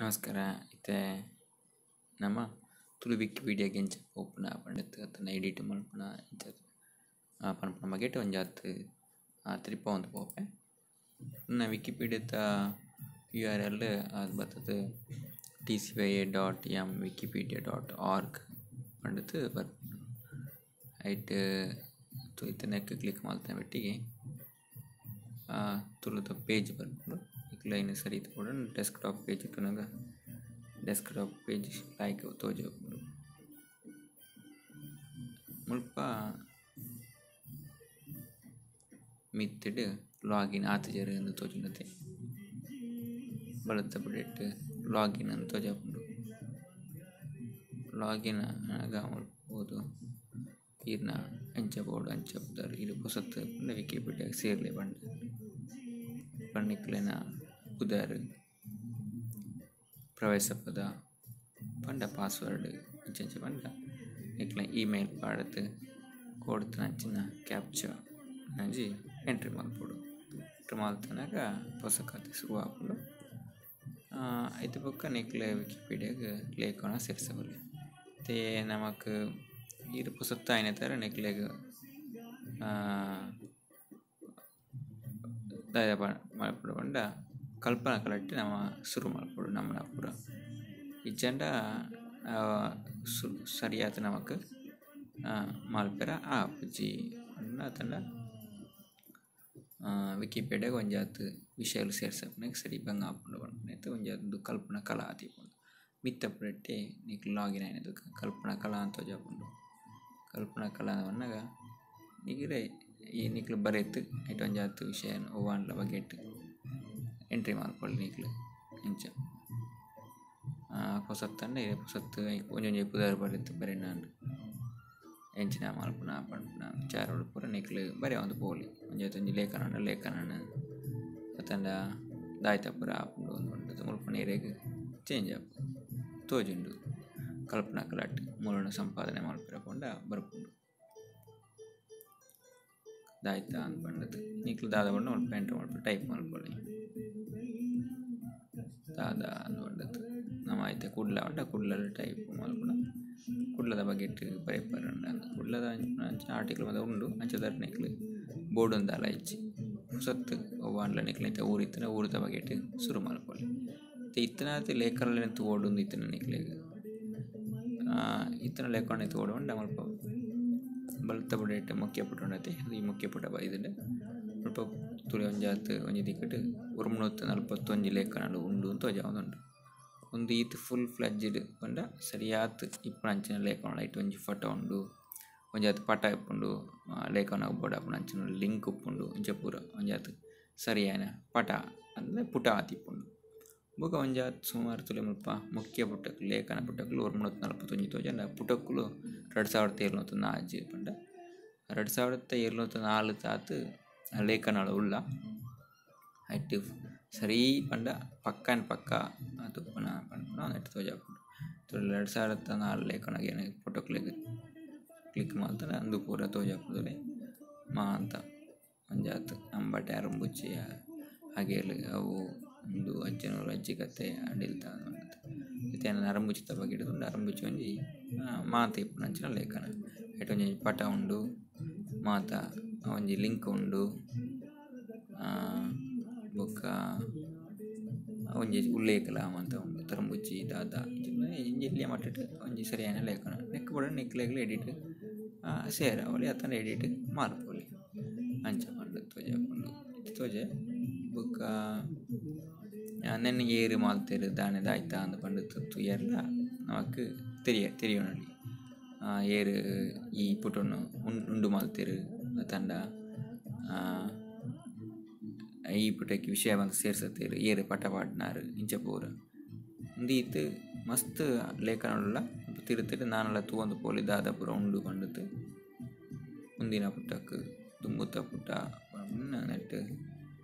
ನಮಸ್ಕಾರ. ಇತ್ತೆ ನಮ ತುಳು ವಿಕಿಪೀಡಿಯಗ್ ಎಂಚ ಪೋಪುನ ಪಂಡುದು ಅತ್ತುಂಡ ಎಡಿಟ್ ಮನ್ಪುನ ಇಂಚ ಪನ್ಪುನ ಬಗೆಟ್ ಒಂಜಾತ್ ತೆರಿಪಾವೊಂದು ಪೋಪೆ. ನ ವಿಕಿಪೀಡಿಯದ you are L ಆದ್ ಬತ್ತುದು tcya.mwikipedia.org ಪಂಡುದು ಬರ್ಪುಂಡು. ಐಟ್ ಇತ್ತೆ ನೆಕ್ ಕ್ಲಿಕ್ ಮಲ್ತಿನ ಪೆಟ್ಟಿಗೆ ತುಳುತ ಪೇಜ್ ಬರ್ಪುಂಡು. ನಿಕುಲು ಐನ್ ಸರಿ ತೂವೊಡು ಡೆಸ್ಕ್ ಟಾಪ್ ಪೇಜ್ ತೂನಗ ಡೆಸ್ಕ್ ಟಾಪ್ ಪೇಜ್ ಲಾಯ್ಕ್ ತೋಜುಂಡು. ಮುಲ್ಪ ಮಿತ್ತುಡು ಲಾಗಿನ್ ಆತುಜೆರ್ ಇಂದು ತೋಜುಂಡತೆ. ಬಲತ ಬರಿಟ್ ಲಾಗಿನ್ ಅಂದ್ ತೋಜಾಪುಂಡು. ಲಾಗಿನ್ ಆನಗ ಮುಲ್ಪ ಪೋದು ಈರ್ನ ಎಂಚ ಬೋಡು ಅಂಚ ಪುದರ್ ಇರ್ ಪೊಸತ್ ಪಂಡ ವಿಕಿಪೀಡಿಯಗ್ ಸೇರ್ಲೆ ಪಂಡ ನಿಕ್ಲೆನ ಪುದರ್ ಪ್ರವೇಶ ಪದ ಪಂಡ ಪಾಸ್ವರ್ಡ್ ಇಂಚ ಇಂಚ ಪಂಡ ನಿಕ್ಲೆನ ಇಮೇಲ್ ಪಾಡ್ದ್ ಕೊಡ್ತಿನಂಚಿನ ಕ್ಯಾಪ್ಚಾ ಒಂಜಿ ಎಂಟ್ರಿ ಮನ್ಪೊಡು. ಎಂಟ್ರಿ ಮಲ್ತಿನಗ ಪೊಸ ಖಾತೆ ಶುರು ಆಪುಂಡು. ಐತ ಬೊಕ್ಕ ನಿಕ್ಲೆ ವಿಕಿಪೀಡಿಯಗ್ ಲೇಖನ ಸೇರ್ಸವೊಲಿ. ಇತ್ತೆ ನಮಕ್ ಈರ್ ಪೊಸತ್ ಆಯಿನ ನಿಕ್ಲೆಗ್ ದಾದ ಮನ್ಪೊಡು ಪಂಡ ಕಲ್ಪನಾ ಕಲಟ್ ನಮ ಸುರು ಮನ್ಪೊಡು ನಮನ ಪೂರ. ಇಜ್ಜಾಂಡ ಸರಿಯಾದ್ ನಮಕ್ ಮಲ್ಪೆರೆ ಆಪುಜಿ ಅತ್ತುಂಡ ವಿಕಿಪೀಡಿಯಗ್ ಒಂಜಾತ್ ವಿಷಯಲು ಸೇರ್ಸಪುನಗ ಸರಿ ಬಂಗ ಆಪುಂಡು ಪನ್ಪುನೈತ ಒಂಜಾತ್ ಕಲ್ಪನಾ ಕಲಾ ಆದಿಪ್ಪುಂಡು. ಮಿತ್ತ ಪುರಟ್ಟ್ ನಿಕುಲು ಲಾಗಿನ್ ಆಯಿನ ಕಲ್ಪನಾ ಕಲಾ ಅಂದ್ ತೋಜಾಪುಂಡು. ಕಲ್ಪನಾ ಕಲಾ ಪನ್ನಗ ನಿಗರೇ ಈ ನಿಕುಲು ಬರೆತ್ ಐಟ್ ಒಂಜಾತ್ ವಿಷಯ ಒವ್ವಾಂಡಲ ಬಗೆಟ್ ಎಂಟ್ರಿ ಮನ್ಪೊಲಿ ನಿಕುಲು ಇಂಚ. ಪೊಸತ್ತಂಡ ಪೊಸತ್ ಒಂಜೊಂಜಿ ಪುದರ್ ಬರೆತ್ ಬರೆನಾಂಡ್ ಎಂಚಿನ ಮನ್ಪುನ ಪನ್ಪುನ ವಿಚಾರಡ್ ಪೂರ ನಿಕುಲು ಬರೆಯೊಂದು ಪೋವೊಲಿ. ಒಂಜಾತ್ ಒಂಜಿ ಲೇಖನ ಉಂಡು ಲೇಖನನ್ ಅತ್ತಂಡ ದಾಯ್ತ ಪೂರ ಆಪುಂಡು ಪಂಡುದು ಮುಲ್ಪ ಇರೆಗ್ ಚೇಂಜ್ ಆಪುಂಡು ತೋಜುಂಡು. ಕಲ್ಪನಾ ಕಲಟ್ ಮೂಲನ ಸಂಪಾದನೆ ಮನ್ಪೆರೆ ಪೋಂಡ ಬರ್ಪುಂಡು. ದಾಯ್ತ ಅಂದ್ ಪಂಡುದು ನಿಕುಲು ದಾದ ಪಂಡ ಮುಲ್ಪ ಎಂಟ್ರಿ ಮನ್ಪೊಲಿ ಟೈಪ್ ಮನ್ಪೊಲಿ. ದಾದ ಅಂದ್ ಪಂಡುದು ನಮ ಐತೆ ಕುಡ್ಲ ಪಂಡ ಕುಡ್ಲಡ್ ಟೈಪ್ ಮನ್ಪುನ ಕುಡ್ಲದ ಬಗೆಟ್ ಬರೆಪೆರ್ ಕುಡ್ಲದ ಅಂಚಿನ ಆರ್ಟಿಕಲ್ ಮಾತ ಉಂಡು ಅಂಚ ನಿಕುಲು ಬೋಡು ದಾಲ ಇಜ್ಜಿ. ಪೊಸತ್ ಒವ್ವಾಂಡಲ ನಿಕಲ್ನ ಇತ್ತೆ ಊರು ಇತ್ತುಂಡ ಊರುದ ಬಗೆಟ್ ಸುರು ಮನ್ಪೊಲಿ. ಇತ್ತೆ ಇತ್ತಿನಾತ್ ಲೇಖನಲೆನ್ ತೂವೊಡು ಇಂದು ಇತ್ತಿನ ನಿಕ್ಲೆಗ್ ಇತ್ತಿನ ಲೇಖನ ತೂವೊಡು ಪಂಡ ಮುಲ್ಪ ಬಲತ ಬರಿಟ್ ಮುಖ್ಯ ಪುಟ ಉಂಡತೆ ಈ ಮುಖ್ಯ ಪುಟ ಬೈದುಂಡು. ಮುಲ್ಪ ತೂಲೆ ಒಂಜಾತ್ ಒಂಜಿ ದಿಕ್ಕುಡು 141 ಲೇಖನಲು ಉಂಡು ಅಂದ್ ತೋಜಾವೊಂದುಂಡು. ಉಂದು ಈತ್ ಫುಲ್ ಫ್ಲೆಡ್ಜ್ಡ್ ಪಂಡ ಸರಿಯಾತ್ ಇಪ್ಪುನಂಚಿನ ಲೇಖನ ಐಟ್ ಒಂಜಿ ಫೋಟೋ ಉಂಡು ಒಂಜಾತ್ ಪಟ ಇಪ್ಪುಂಡು ಲೇಖನ ಬೋಡಾಪುನಂಚಿನ ಲಿಂಕ್ ಇಪ್ಪುಂಡು ಇಂಚ ಪೂರ ಒಂಜಾತ್ ಸರಿಯಾಯಿನ ಪಟ ಅಂದ್ರೆ ಪುಟ ಆದಿಪ್ಪುಂಡು. ಬೊಕ ಒಂಜಾತ್ ಸುಮಾರ್ ತೂಲೆ ಮುಲ್ಪ ಮುಖ್ಯ ಪುಟಕ್ ಲೇಖನ ಪುಟಕುಲು 141 ತೋಜಂಡ ಪುಟಕುಲು 2704 ಪಂಡ 2704 ತಾತ್ ಲೇಖನಲು ಉಲ್ಲ. ಐಟ್ ಸರಿ ಪಂಡ ಪಕ್ಕನ್ ಪಕ್ಕ ತುಪ್ಪುನ ಪನ್ಪುನ ನೆಟ್ ತೋಜಾಪುಂಡು. 2004 ಲೇಖನಗ್ ಪುಟಕುಲೆಗ್ ಕ್ಲಿಕ್ ಮಲ್ತುಂಡ ಉಂದು ಪೂರ ತೋಜಾಪುಂಡು. ಮಾತ ಒಂಜಾತ್ ಅಂಬಟೆ ಅರುಂಬುಜಿ ಅಗೇಲ್ ಅವು ಉಂದು ಅಜ್ಜನೂರು ಅಜ್ಜಿ ಕತೆ ಅಡಿಲ್ತ ಇತ್ತೆ ಯಾನ್ ಅರುಂಬುಜಿತ ಬಗೆಟ್ ತೂಂಡ ಅರುಂಬುಜಿ ಒಂಜಿ ಮಾತ ಇಪ್ಪುನಂಚಿನ ಲೇಖನ. ಐಟ್ ಒಂಜಿ ಪಟ ಉಂಡು ಮಾತ ಒಂಜಿ ಲಿಂಕ್ ಉಂಡು ಬೊಕ್ಕ ಒಂಜಿ ಉಲ್ಲೇಖಲ ಮಾತ ಉಂಡು ತರಂಬುಜಿ ದಾದ ಒಂಜಿ ಎಲ್ಯ ಮಟ್ಟಿಟ್ ಒಂಜಿ ಸರಿಯಾಯಿನ ಲೇಖನ. ನೆಕ್ ಬೋಡಾಂಡ ನಿಕ್ಲೆಗ್ಲ ಎಡಿಟ್ ಸೇರಾವೊಲಿ ಅತ್ತಂಡ ಎಡಿಟ್ ಮನ್ಪೊಲಿ ಅಂಚ ಪಂದ್ ತೋಜಾಪುಂಡು. ತೋಜೆ ಬೊಕ್ಕ ನೆನ್ನೆ ಏರ್ ಮಲ್ತೆರ್ ದಾನೆ ದಾಯ್ತ ಅಂದ್ ಪಂಡುದು ತೂಯೆರ್ಲ ನಮಕ್ ತೆರಿಯೊನೊಲಿ. ಏರ್ ಈ ಪುಟೊನು ಉಂಡು ಮಲ್ತೆರ್ ಅತ್ತಂಡ ಈ ಪುಟಕ್ ವಿಷಯ ಮಾತ ಸೇರ್ಸದೆರ್ ಏರ್ ಪಟ ಪಾಡ್ನಾರ್ ಇಂಚ ಪೂರ. ಉಂದು ಈತ್ ಮಸ್ತ್ ಲೇಖನಲುಲ್ಲ ತಿರ್ತುಡು ನಾನಲ ತೂವೊಂದು ಪೋಲಿ ದಾದ ಪೂರ ಉಂಡು ಪಂಡುದು. ಮುಂದಿನ ಪುಟಕ್ ದುಂಬುದ ಪುಟ ನೆಟ್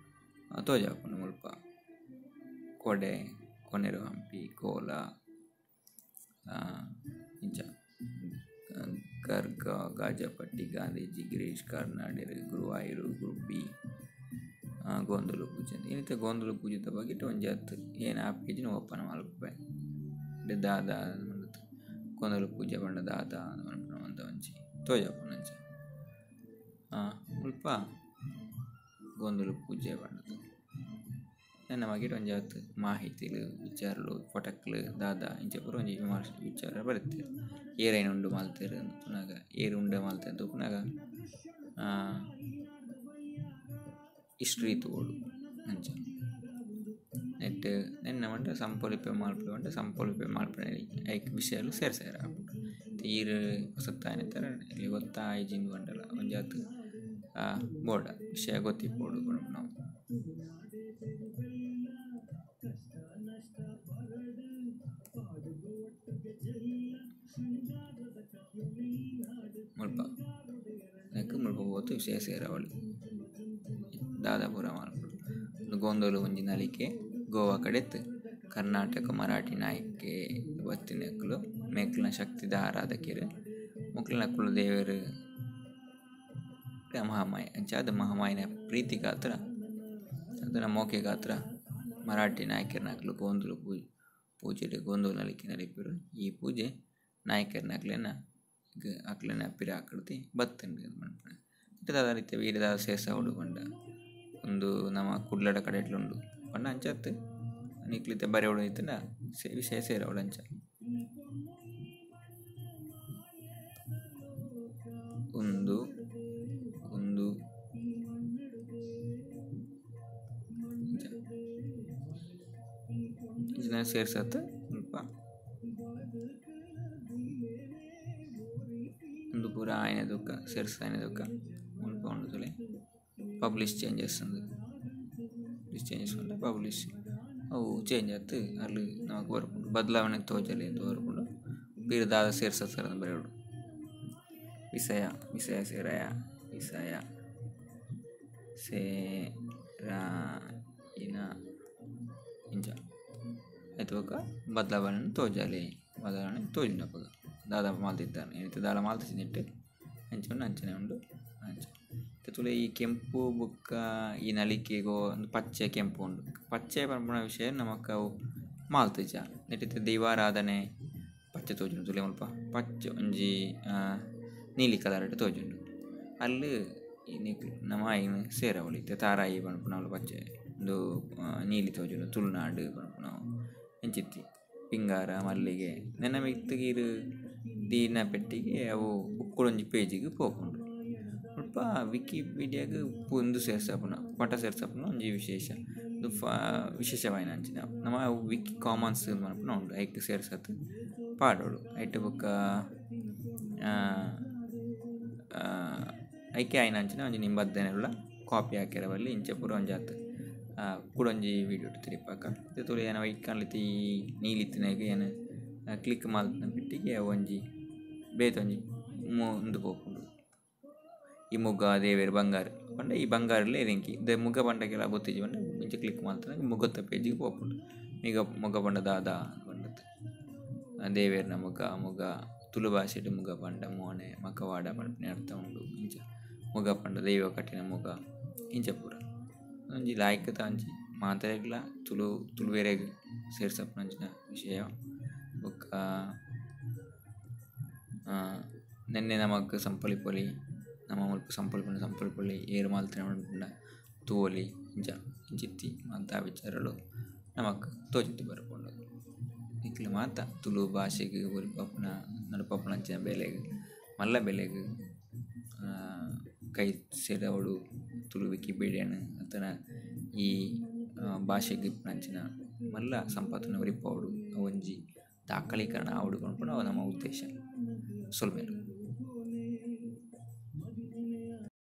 ತೋಜಾಪುಂಡು ಮುಲ್ಪ. ಕೋಡೆ ಕೊನೆರು ಹಂಪಿ ಕೋಲ ಇಂಚ ಗರ್ಗ ಗಾಜಪಟ್ಟಿ ಗಾಂಧೀಜಿ ಗಿರೀಶ್ ಕಾರ್ನಾಡೆರ್ ಗುರುವಾಯೂರು ಗುಬ್ಬಿ. ಗೋಂದೊಲು ಪೂಜೆ ಇನಿತ ಗೋಂದೊಲು ಪೂಜೆದ ಬಗೆಟ್ ಒಂಜಿ ಅತ್ ಏನ್ ಆ ಪೇಜ್ ನು ಓಪನ್ ಮನ್ಪುವೆ ದಾದ ಪಂದ್ ಗೋಂದೊಲು ಪೂಜೆ ಪಂಡ ದಾದ ಪನ್ಪುನ ಮಾತ ಒಂಜಿ ತೋಜಾಪುಂಡು ಅಂಚ ಮುಲ್ಪ ಗೋಂದೊಲು ಪೂಜೆ ಪಂದ್ ನೆನ್ನ ಬಗೆಟ್ ಒಂಜಿ ಆತ್ ಮಾಹಿತಿಲು ವಿಚಾರಲು ಪಟಕ್ಲ್ ದಾದ ಇಂಚ ಪೂರ ಒಂಜಿ ವಿಮರ್ಶೆ ವಿಚಾರ ಬರೆತೆರ್ ಏರ್ ಐನ್ ಉಂಡು ಮಲ್ತೆರ್ ಇಂದ್ ತೂನಗ ಏರ್ ಉಂಡು ಮಲ್ತೆರ್ ತೂಪುನಗ ಹಿಸ್ಟ್ರಿ ತೂವೊಡು ಅಂಚ ನೆಟ್ಟ್ ನೆನ್ನ ಪಂಡ ಸಂಪೊಲಿಪುಲೆ ಮನ್ಪುಲೆ ಪಂಡ ಸಂಪೊಲಿಪುಲೆ ಮನ್ಪುನೆ ಐಕ್ ವಿಷಯಲ್ ಸೇರ್ಸವೆರೆ ಆಪುಂಡು ಈರ್ ಪೊಸತಾಯಿನೆತ ನಿಕ್ಲೆಗ್ ಗೊತ್ತಾಯಿಜಿ ಪಂಡಲ ಒಂಜಾತ್ ಬೋಡ ವಿಷಯ ಗೊತ್ತಿಪ್ಪೊಡು ಪನ್ಪುನವು. ಮುಲ್ಪ ನೆಕ್ಕ್ ಮುಲ್ಪ ಪೋತು ವಿಷಯ ಸೇರಾವೊಲಿ ದಾದ ಪೂರ ಮನ್ಪೊಡು ಉಂದು ಗೋಂದೊಲು ಒಂಜಿ ನಲಿಕೆ ಗೋವಾ ಕಡೆತ್ ಕರ್ನಾಟಕ ಮರಾಠಿ ನಾಯಕೆ ಬತ್ತಿನಕುಲು ಮೆಕ್ಲ್ನ ಶಕ್ತಿದ ಆರಾಧಕೆರ್ ಮೊಕ್ಲೆನ ಕುಲದೇವೆರ್ ಮಹಾಮಾಯಿ ಅಂಚಾದ್ ಮಹಾಮಾಯಿನ ಪ್ರೀತಿಗಾತ್ರ ಅತ್ತುಂಡ ಮೋಕೆಗಾತ್ರ ಮರಾಠಿ ನಾಯಕೆರ್ನಕುಲು ಗೋಂದೊಲು ಪೂಜೆಡ್ ಗೋಂದೊಲು ನಲಿಕೆ ನಲಿಪುವೆರ್ ಈ ಪೂಜೆ ನಾಯಕೆರ್ನಕ್ಲೆನ ಅಕ್ಲೆನ ಪಿರಾಕ್ಡ್ದ್ ಬತ್ತುಂಡು ಪನ್ಪುನ ಇತ್ತೆ ದಾದ ಇತ್ತೆ ವೀರ ದಾದ ಸೇರ್ಸಾವೊಡು ಪಂಡ ಉಂದು ನಮ ಕುಡ್ಲದ ಕಡೆಟ್ಲ ಉಂಡು ಪಂಡ ಅಂಚ ಅತ್ತ್ ನಿಕ್ಲ್ ಇತ್ತೆ ಬರೆಯೊಡು ಇತ್ತ್ಂಡ ವಿಷಯ ಸೇರವೊಡು ಅಂಚ. ಉಂದು ಉಂದು ಇಂಚ ಇಂಚಿನ ಸೇರ್ಸತ್ ಮುಲ್ಪ ಉಂದು ಪೂರ ಆಯಿನ ಬೊಕ ಸೇರ್ಸಾಯಿನ ಬೊಕ ಮುಲ್ಪ ಉಂಡು ತೂಲೆ ಪಬ್ಲಿಷ್ ಚೇಂಜಸ್ ಇಂದ್ ಪಬ್ಲಿಷ್ ಚೇಂಜಸ್ ಪಂಡ ಪಬ್ಲಿಷ್ ಅವು ಚೇಂಜ್ ಆತ್ ಅಲ್ಲು ನಮಕ್ ಬರ್ಪುಂಡು ಬದಲಾವಣೆ ತೋಜಲೆ ಇಂದ್ ಬರ್ಪುಂಡು ಪಿರ ದಾದ ಸೇರ್ಸದೆರ್ ಇಂದ್ ಬರೆಯೊಡು ವಿಷಯ ವಿಷಯ ಸೇರಾಯ ವಿಷಯ ಸೇರಾಯಿನ ಇಂಚ ಐತ ಬೊಕ ಬದಲಾವಣೆ ತೋಜಾಲೆ ಬದಲಾವಣೆ ತೋಜುಂಡು ಅಪಗ ದಾದ ಮಲ್ತಿತ್ತರ್ ಇತ್ತೆ ದಾಲ ಮಲ್ತಿಜಿ ನೆಟ್ಟ್ ಎಂಚ ಉಂಡು ಅಂಚನೆ ಉಂಡು ಅಂಚ ಇತ್ತೆ ತೂಲೆ ಈ ಕೆಂಪು ಬೊಕ್ಕ ಈ ನಲಿಕೆಗ್ ಉಂದು ಪಚ್ಚೆ ಕೆಂಪು ಉಂಡು ಪಚ್ಚೆ ಪನ್ಪುನ ವಿಷಯ ನಮಕ್ ಅವು ಮಲ್ತಿಜ ನೆಟ್ಟ್ ಇತ್ತೆ ದೈವಾರಾಧನೆ ಪಚ್ಚೆ ತೋಜುಂಡು ತೂಲೆ ಮುಲ್ಪ ಪಚ್ಚೆ ಒಂಜಿ ನೀಲಿ ಕಲರ್ ಡ್ ತೋಜುಂಡು ಅಲ್ಲ್ ನಿಕುಲು ನಮ ಐನ್ ಸೇರವೊಲಿ ಇತ್ತೆ ತಾರಾಯಿ ಪನ್ಪುನವು ಪಚ್ಚೆ ಉಂದು ನೀಲಿ ತೋಜುಂಡು ತುಳುನಾಡ್ ಪನ್ಪುನವು ಇಂಚಿತ್ತಿ ಪಿಂಗಾರ ಮಲ್ಲಿಗೆ ನೆನ್ನ ಮಿತ್ತ್ ಈರ್ ದೀನ ಪೆಟ್ಟಿಗೆ ಅವು ಕುಡೊಂಜಿ ಪೇಜ್ ಗ್ ಪೋಪುಂಡು ಮುಲ್ಪ ವಿಕಿಪೀಡಿಯಗ್ ಉಂದು ಸೇರ್ಸಾಪುನ ಪಟ ಸೇರ್ಸಾಪುನ ಒಂಜಿ ವಿಶೇಷ ಉಂದು ವಿಶೇಷವಾಯಿನಂಚಿನ ನಮ ಅವು ವಿಕಿ ಕಾಮನ್ಸ್ ಪನ್ಪುನ ಉಂಡು ಐಕ್ ಸೇರ್ಸಾದ್ ಪಾಡೊಡು ಐಟ್ ಬೊಕ ಐಕೆ ಆಯಿನಂಚಿನ ಒಂಜಿ ನಿಬಂಧನೆಲ ಕಾಪಿ ಆಕೆರೆ ಬಲ್ಲಿ ಇಂಚ ಪೂರ ಒಂಜಿ ಆತ್ ಕುಡೊಂಜಿ ವಿಡಿಯೋ ಡ್ ತೆರಿಪಾಕ ಇತ್ತೆ ತೂಲೆ ಯಾನ್ ಐಕ್ ಈ ನೀಲಿ ಇತ್ತಿನೈಕ್ ಯಾನ್ ಕ್ಲಿಕ್ ಮಲ್ತಿನ ಪೆಟ್ಟಿಗೆ ಅವು ಒಂಜಿ ಬೇತೆ ಒಂಜಿ ಉಂದು ಪೋಪುಂಡು ಈ ಮುಗ ದೇವೆರ್ ಬಂಗಾರ್ ಪಂಡ ಈ ಬಂಗಾರ್ಲೆ ಲಿಂಕ್ ದ ಮುಗ ಪಂಡ ಕೆಲ ಗೊತ್ತಿಜ್ಜಿ ಪಂಡ ಇಂಚ ಕ್ಲಿಕ್ ಮಲ್ತ್ಂಡ ಮುಗತ ಪೇಜ್ ಗ್ ಪೋಪುಂಡು ಈಗ ಮುಗ ಪಂಡ ದಾದ ಪಂಡುದು ದೇವೆರ್ನ ಮುಗ ಮುಗ ತುಳು ಭಾಷೆಡ್ ಮುಗ ಪಂಡ ಮೋನೆ ಮಕವಾಡ ಪನ್ಪಿನ ಅರ್ಥ ಉಂಡು ಇಂಚ ಮುಗ ಪಂಡ ದೈವ ಕಟ್ಟಿನ ಮುಗ ಇಂಚ ಪೂರ ಒಂಜಿ ಲಾಯ್ಕದ ಒಂಜಿ ಮಾತೆರೆಗ್ಲ ತುಳು ತುಳುವೆರೆಗ್ ಸೇರ್ಸಪುನಂಚಿನ ವಿಷಯ ಬೊಕ್ಕ ನೆನ್ನೆ ನಮಕ್ ಸಂಪೊಲಿಪೊಲಿ ನಮ ಮುಲ್ಪ ಸಂಪೊಲಿಪುನ ಸಂಪೊಲಿಪೊಲಿ ಏರ್ ಮಲ್ತಿನ ಪಂಡ ತೂವೊಲಿ ಇಂಚ ಇಂಚಿತ್ತಿ ಮಾತ ವಿಚಾರಲು ನಮಕ್ ತೋಜಿದ್ ಬರ್ಪುಂಡು ನಿಕ್ಲ್ ಮಾತ ತುಳು ಭಾಷೆಗ್ ಒರಿಪಾಪುನ ನಡಪಾಪುನಂಚಿನ ಬೇಲೆಗ್ ಮಲ್ಲ ಬೇಲೆಗ್ ಕೈ ಸೇರವೊಡು ತುಳು ವಿಕಿಪೀಡಿಯನ್ ಅತ್ತುಂಡ ಈ ಭಾಷೆಗ್ ಇಪ್ಪುನಂಚಿನ ಮಲ್ಲ ಸಂಪತ್ತುನು ಒರಿಪಾವೊಡು ಅವೊಂಜಿ ದಾಖಲೀಕರಣ ಆವೊಡು ಪನ್ಪುನ ಅವು ನಮ್ಮ ಉದ್ದೇಶ ಸೊಲ್ಮೆಲು.